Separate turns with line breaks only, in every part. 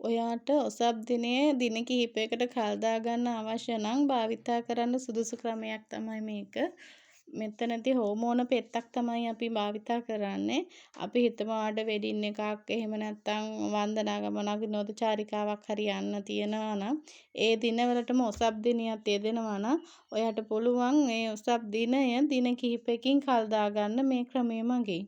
ඔයාට ඔසප් දිනය දින කිහිපයකට කල් දාගන්න අවශ්‍ය නම් භාවිතා කරන්න සුදුසු ක්‍රමයක් තමයි මේක. මෙතනදී හෝමෝන පෙත්තක් තමයි අපි භාවිතා කරන්නේ. අපි හිතමු ඔයාට වෙඩින් එකක්, එහෙම නැත්නම් වන්දනා ගමනක්, විනෝද චාරිකාවක් හරි යන්න තියෙනවා නම්, ඒ දිනවලටම ඔසප් දිනයත් යෙදෙනවා නම්, ඔයාට පුළුවන් ඒ ඔසප් දිනය දින කිහිපයකින් කල් දාගන්න මේ ක්‍රමය මගින්.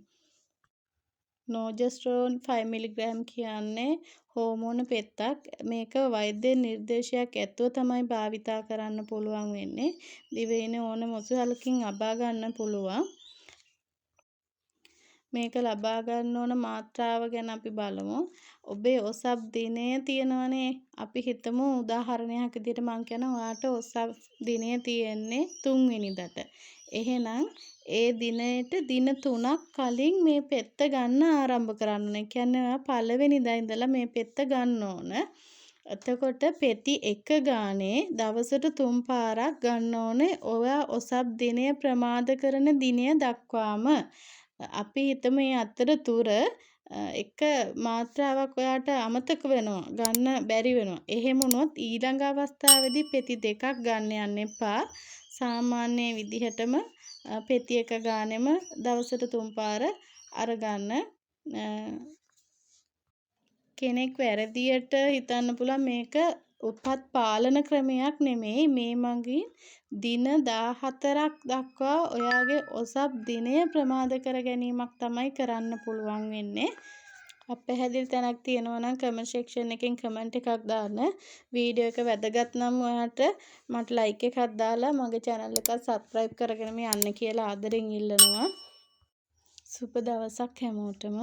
නෝජෙස්ට්‍රෝන් 5 මිලිග්‍රෑම් කියන්නේ හෝමෝන පෙත්තක්. මේක වෛද්‍ය නිර්දේශයක් ඇතුව තමයි භාවිතා කරන්න පුළුවන් වෙන්නේ. දිවයිනේ ඕනම ඔසුහලකින් ලබා ගන්න පුළුවන්. මේක ලබා ගන්න ඕන මාත්‍රාව ගැන අපි බලමු. ඔබේ ඔසප් දිනය තියෙනවනේ. අපි හිතමු උදාහරණයක් විදිහට මං කියනවා ඔයාට ඔසප් දිනය තියෙන්නේ 3 වෙනිදාට. එහෙනම් ඒ දිනයට දින 3ක් කලින් මේ පෙත්ත ගන්න ආරම්භ කරන්න ඕන. ඒ කියන්නේ ඔයා පළවෙනිදා ඉඳලා මේ පෙත්ත ගන්න ඕන. එතකොට පෙති එක ගානේ දවසට 3 පාරක් ගන්න ඕනේ ඔයා ඔසප් දිනය ප්‍රමාද කරන දිනය දක්වාම. අපි හිතමු මේ අතරතුර එක මාත්‍රාවක් ඔයාට අමතක වෙනවා, ගන්න බැරි වෙනවා. එහෙම වුණොත් ඊළඟ අවස්ථාවේදී පෙති 2ක් ගන්න යන්න එපා. සාමාන්‍ය විදිහටම පෙති එක ගානෙම දවසට 3 පාර අරගන්න. කෙනෙක් වැරදියට හිතන්න පුළුවන් මේක උපත් පාලන ක්‍රමයක් නෙමෙයි. මේ මගින් දින 14ක් දක්වා ඔයාගේ ඔසප් දිනය ප්‍රමාද කර ගැනීමක් තමයි කරන්න පුළුවන් වෙන්නේ. අපැහැදිලි තැනක් තියෙනවා නම් කමෙන්ට් සෙක්ෂන් එකෙන් කමෙන්ට් එකක් දාන්න. වීඩියෝ එක වැදගත් නම් ඔයාට මට ලයික් එකක් දාලා මගේ චැනල් එකත් සබ්ස්ක්‍රයිබ් කරගෙනම යන්න කියලා ආදරෙන් ඉල්ලනවා. සුබ දවසක් හැමෝටම.